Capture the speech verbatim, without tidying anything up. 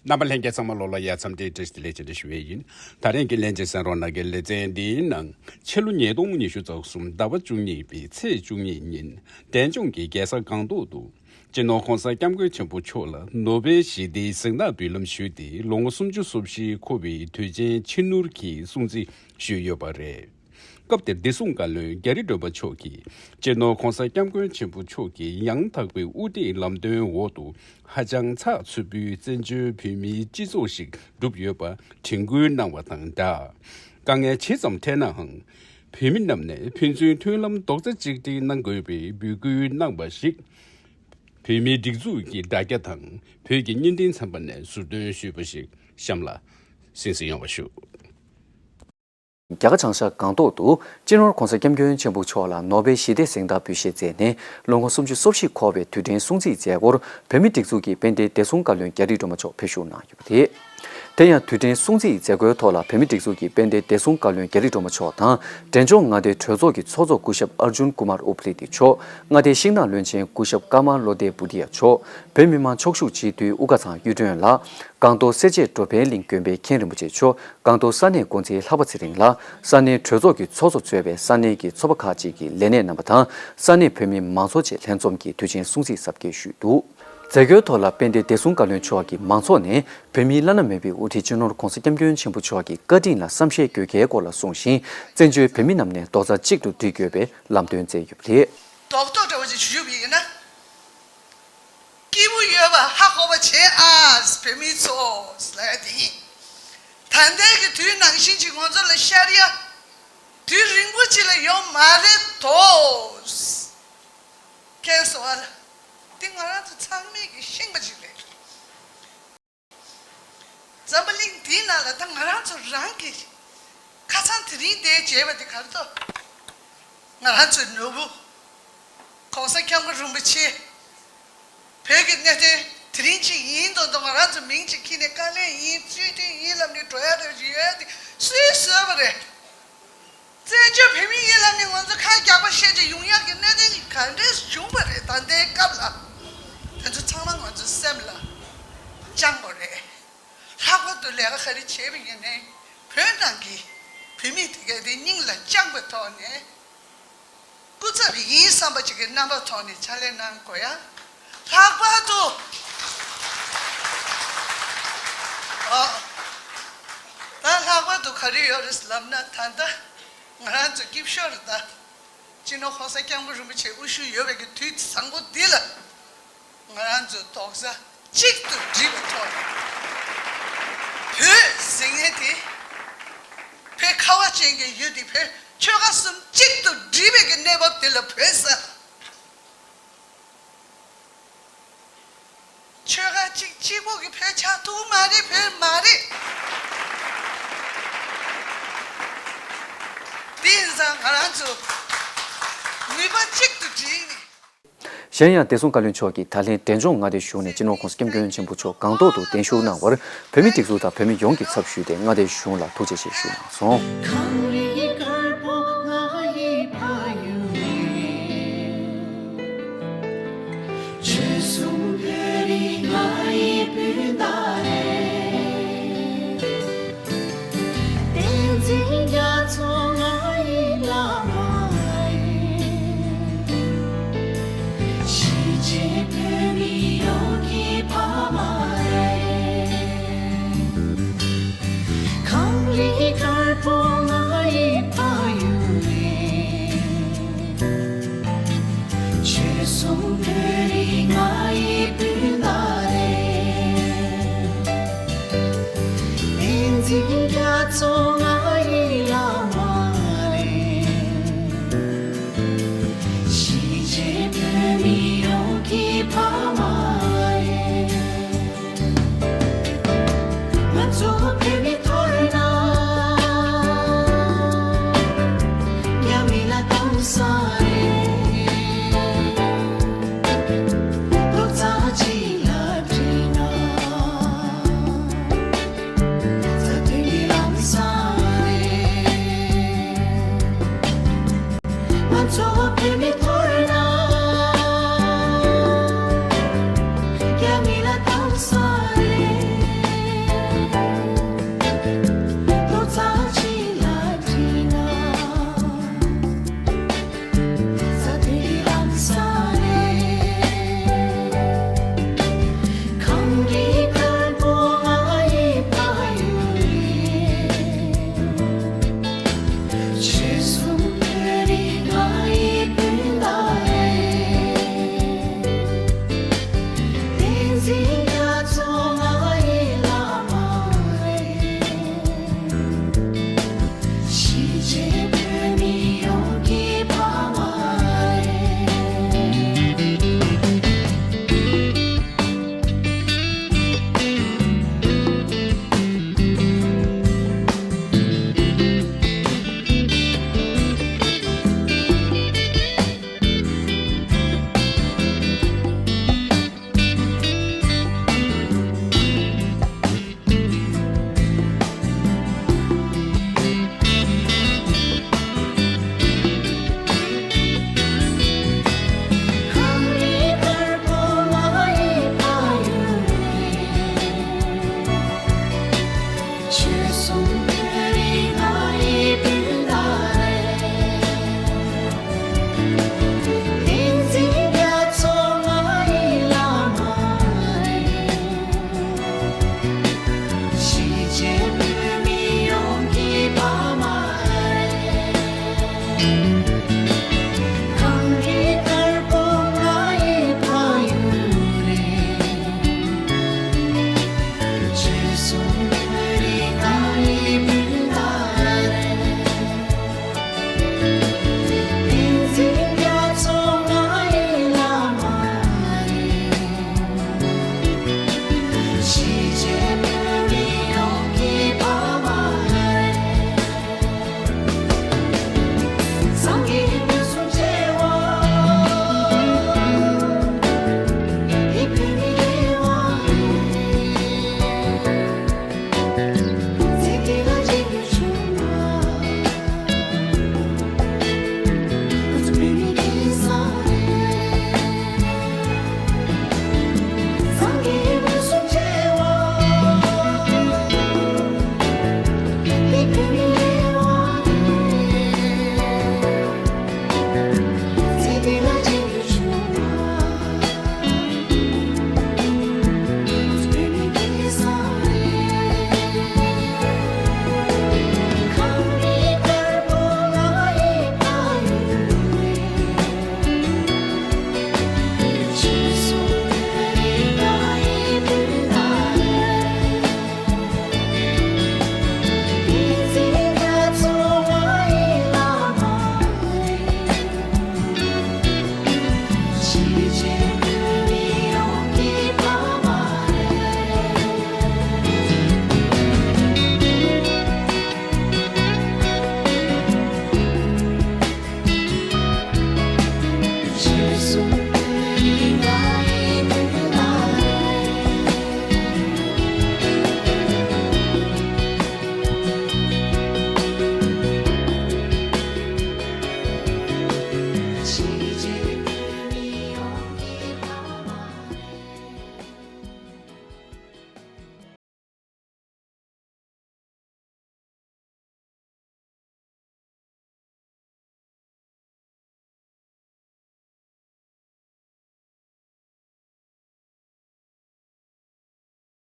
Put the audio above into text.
རྣམ་པ་ལྷན་རྒྱས་ཚང་མ་ལོ་ལ་ཡ་འཚམས་འདྲིའི་བཀྲ་ཤིས་བདེ་ལེགས་བཅས་ཏེ་ཞུ་བའི་ཡིན། ད་རིང་གི་ལྷན་རྒྱས་གསན་རོགས་གནང་གི་ལེ་ཚན་འདིའི་ནང་ཕྱི་ལོ་ཉིས་སྟོང་ཉི་ཤུ་རྩ་གསུམ་ཟླ་བ་བཅུ་གཉིས་པའི་ཚེས་བཅུ་གཉིས་ཉིན་འབྲས་ལྗོངས་ཀྱི་རྒྱལ་ས་སྒང་ཏོག་ཏུ་སྤྱི་ནོར་༸གོང་ས་༸སྐྱབས་མགོན་ཆེན་པོ་མཆོག་ལ་ནོ་བེལ་ཞི་བདེའི་གཟེངས་རྟགས་འབུལ་ལམ་ཞུས་ཏེ་ལོ་ངོ་སུམ་ཅུ་སོ་བཞི་འཁོར་བའི་དུས་ཆེན་ཕྱི་སྣུར་གྱིས་སྲུང་བརྩི་ཞུས་ཡོད་པ་རེད། སྐབས་དེར་བདེ་སྲུང་བཀའ་བློན་རྒྱ་རི་སྒྲོལ་མ་མཆོག་གིས་སྤྱི་ནོར་༸གོང་ས་༸སྐྱབས་མགོན་ཆེན་པོ་མཆོག་གི་ཡང་དག་པའི་དབུ་ཁྲིད་ལམ་སྟོན་འོག་ཏུ་ཧ་ཅང་ཚགས་ཚུད་པོའི་བཙན་བྱོལ་བོད་མིའི་སྤྱི་ཚོགས་ཤིག་གྲུབ་ཡོད་པ་དྲན་སྐུལ་གནང་བ་དང་སྦྲགས། དཀའ་ངལ་ཇི་ཙམ་འཕྲད་ནའང་། བོད་མི་རྣམས་ནས་ཕན་ཚུན་མཐུན་ལམ་རྡོག་རྩ་གཅིག་སྒྲིལ་གནང་དགོས་པའི་འབོད་སྐུལ་གནང་བ་ཞིག་བོད་མིའི་སྒྲིག་འཛུགས་ཀྱི་དྲ་རྒྱ་དང་བོད་ཀྱི་བརྙན་འཕྲིན་ཚན་པ་ནས་ཟུར་འདོན་ཞུས་པ་ཞིག་གཤམ་ལ་གསན་གཟིགས་ཡོང་བ་ཞུ། རྒྱ་གར་བྱང་ཤར་སྒང་ཏོག་ཏུ་སྤྱི་ནོར་༸གོང་ས་༸སྐྱབས་མགོན་ཆེན་པོ་མཆོག་ལ་ནོ་བེལ་ཞི་བདེ་གཟེངས་རྟགས་འབུལ་བཞེས་མཛད་ནས་ལོ་ངོ་སུམ་ཅུ་སོ་བཞི་འཁོར་བའི་དུས་དྲན་སྲུང་བརྩིའི་མཛད་སྒོར་བོད་མིའི་སྒྲིག་འཛུགས་ཀྱི་དཔལ་ལྡན་བདེ་སྲུང་བཀའ་བློན་རྒྱ་རི་སྒྲོལ་མ་མཆོག་ཕེབས་བཞུགས་གནང་ཡོད་པ་རེད། དེ་ཡང་དུས་དྲན་སྲུང་བརྩིའི་མཛད་སྒོའི་ཐོག་ལ་བོད་མིའི་སྒྲིག་འཛུགས་ཀྱི་དཔལ་ལྡན་བདེ་སྲུང་བཀའ་བློན་རྒྱ་རི་སྒྲོལ་མ་མཆོག་དང་འབྲས་ལྗོངས་མངའ་སྡེའི་གྲོས་ཚོགས་ཀྱི་ཚོགས་གཙོ་སྐུ་ཞབས་ཨར་ཇུན་ཀུ་མར་ཨུ་པ་ལི་ཏི་མཆོག་མངའ་སྡེའི་ཤིང་ནགས་བློན་ཆེན་སྐུ་ཞབས་ཀརྨ་བློ་བདེ་བྷུ་ཏི་ཡ་མཆོག་བོད་མི་མང་ཕྱོགས་བཞུགས་སྤྱི་འཐུས་དབུ་དཀར་ཚང་གཡུ་སྒྲོན་ལགས། སྒང་ཏོག་སེར་བྱེས་འགྲོ་ཕན་གླིང་དགོན་པའི་མཁན་རིན་པོ་ཆེ་མཆོག་སྒང་ཏོག་ས་གནས་འགོ་འཛིན་ལྷག་པ་ཚེ་རིང་ལགས། ས་གནས་གྲོས་ཚོགས་ཀྱི་ཚོགས་གཙོ་གཙོས་པའི་ས་གནས་ཀྱི་ཚོགས་པ་ཁག་ཅིག་གི་ལས་སྣེ་རྣམ་པ་དང་ས་གནས་བོད་མི་མང་ཚོགས་བཅས་ལྷན་འཛོམས་ཀྱིས་དུས་ཆེན་སྲུང་བརྩི་གཟབ་རྒྱས་ཞུས་འདུག་མཛད་སྒོའི་ཐོག་ལ་དཔལ་ལྡན་བདེ་སྲུང་བཀའ་བློན་མཆོག་གིས་མང་ཚོགས་ནས་བོད་མིའི་བླ་ན་མེད་པའི་དབུ་ཁྲིད་སྤྱི་ནོར་༸གོང་ས་༸སྐྱབས་མགོན་ཆེན་པོ་མཆོག་གི་བཀའ་དྲིན་ལ་བསམ་ཤེས་དགོས་གལ་སྐོར་ལ་གསུངས་ཤིང་། བཙན་བྱོལ་བོད་མི་རྣམས་ནས་རྡོག་རྩ་གཅིག་ཏུ་སྒྲིལ་དགོས་པའི་ལམ་སྟོན་བསྩལ་ཡོད་པ་རེད། རྡོག་རྡོག་འདྲ་བོ་ཅིག་བཞུགས་པ་ཡིན་ན། སྐྱིད་པོ་ཡོད་པ་ཧ་གོ་བ་བྱེད་ཨ། བོད་མི་ཚོ་ལབ་ཡ་དེ་ཡིན། ད་ལྟའི་གི་དུས་ནང་བཞིན་གྱི་ང་ཚོ་ལ་ཤར་ཡ། དུས་རིང་པོ་ཅིག་ལ་ཡོང་མ་རེད་དོ། ཁྱེད་ཚོ་བ་ལ། འདི་ང་རང་ཚོ་ཚང་མས་ཀྱི་ཤེས་པ་ཅིག་རེད། འཛམ་བུ་གླིང་འདིའི་ནང་ལ་ད་ང་རང་ཚོ་རང་གི་ཁ་སང་དེ་རིང་འདིར་མཇལ་བ་འདི་ག་རེ་ཐོབ། ང་རང་ཚོའི་ནོར་བུ། ༸གོང་ས་༸སྐྱབས་མགོན་རིན་པོ་ཆེ། བོད་ཀྱི་གནད་དོན་དེ་རིང་གཅིག་ཡིན་མདོག་མདོག་ང་རང་ཚོ་མིང་གཅིག་ཁྱེར་ནས་དཀའ་ལས་ཡིན་ཚུལ་ཁྲིམས་ཡིན་ལབ་ནས་འགྲོ་ཡ་རེ་ཡོད་དེ་སུས་བཟོས་པ་རེད། བཙན་བྱོལ་བོད་མི་ཡིན་ལབ་ནས་ང་ཚོ་ཁ་རྒྱག་པ་བཤད་ཀྱི་ཡོང་ཡག་གི་གནད་དོན་ག་འདྲས་བྱུང་བ་རེད། ད་ལྟའི་སྐབས་ལ་དེ་ཚོ་ཚང་མ་ང་ཚོ་སེམས་ལ་བཅངས་པ་རེད། ལྷག་པར་དུ་ལས་ཀ་ག་རེ་བྱས་པ་ཡིན་ནའི་བོད་ནང་གི་བོད་མི་དེ་གའི་དེ་སྙིང་ལ་བཅངས་པའི་ཐོག་ནས། སྐུ་ཚབ་ཡིན་བསམ་པ་ཅིག་གི་རྣམ་པ་ཐོག་ནས་ཕྱག་ལས་གནང་དགོས་ཡ། ལྷག་པར་དུ། ཨ། ད་ལྷག་པར་དུ་ག་རེ་ཡོད་རེད་ལབ་ན་ད་ལྟ་ང་རང་ཚོ་སྐྱིད་ཤོར་རེད་ད། སྤྱི་ནོར་༸གོང་ས་༸སྐྱབས་མགོན་རིན་པོ་ཆེ་དབུ་བཞུགས་ཡོད་པའི་གི་དུས་བཟང་པོ་འདི་ལ། ང་རང་ཚོ་རྡོག་རྩ་གཅིག་ཏུ་སྒྲིལ་བའི་ཐོག་ནས། བོད་ཟེར་མཁན་དེ། བོད་ཁ་བ་ཅན་གྱི་ཡུལ་དེ་བོད་ཆོལ་ཁ་གསུམ་གཅིག་ཏུ་སྒྲིལ་བའི་གི་གནས་བབ་དེ་ལ་བོད་ས། ཆོལ་ཁ་གཅིག་གཅིག་པོ་གི་བོད་ཆགས་ཐུབ་མ་རེད། བོད་མ་རེད། དེ་ཡིན་ཙང་ང་རང་ཚོ་ནུས་པ་གཅིག་ཏུ་བསྒྲིལ་ནས། གཞན་ཡང་བདེ་སྲུང་བཀའ་བློན་མཆོག་གིས་ད་ལན་འབྲས་ལྗོངས་མངའ་སྡེ་གཞུང་ནས་སྤྱི་ནོར་༸གོང་ས་༸སྐྱབས་མགོན་ཆེན་པོ་མཆོག་སྒང་ཏོག་ཏུ་གདན་ཞུ་གནང་བར་བོད་མི་སྒྲིག་འཛུགས་དང་བོད་མི་ཡོངས་ཀྱི་ཚབ་ཞུས་ཏེ་མངའ་སྡེ་གཞུང་ལ་ཐུགས་རྗེ་ཆེ་ཞུས་གནང་སོང་། བསྟན་འཛིན་རྒྱ་མཚོ་ང་ཡི་བླ་མ་རེད། གཞིས་བྱེས་བོད་མི་ཡོངས་ཀྱི་ཕ་མ་རེད། གངས་རི་དཀར་པོ་ང་ཡི་ཕ་ཡུལ་རེད། ཆོལ་གསུམ་བོད་རིགས་ང་ཡི་སྤུན་ཟླ་རེད། བསྟན་འཛིན་རྒྱ་མཚོ་ང་ཡི་བླ་མ་རེད། གཞིས་བྱེས་བོད་མི་ཡོངས་ཀྱི་ཕ་མ་རེད། ང་ཚོ་བོད་མི་ཐོར་ན། མཉམ་མི་ལ་གཏོང་ས་རེད། རྡོག་རྩ་གཅིག་ལ་སྒྲིལ་ན། རྩ་དོན་གྱི་ལམ་བཟང་ གསུང་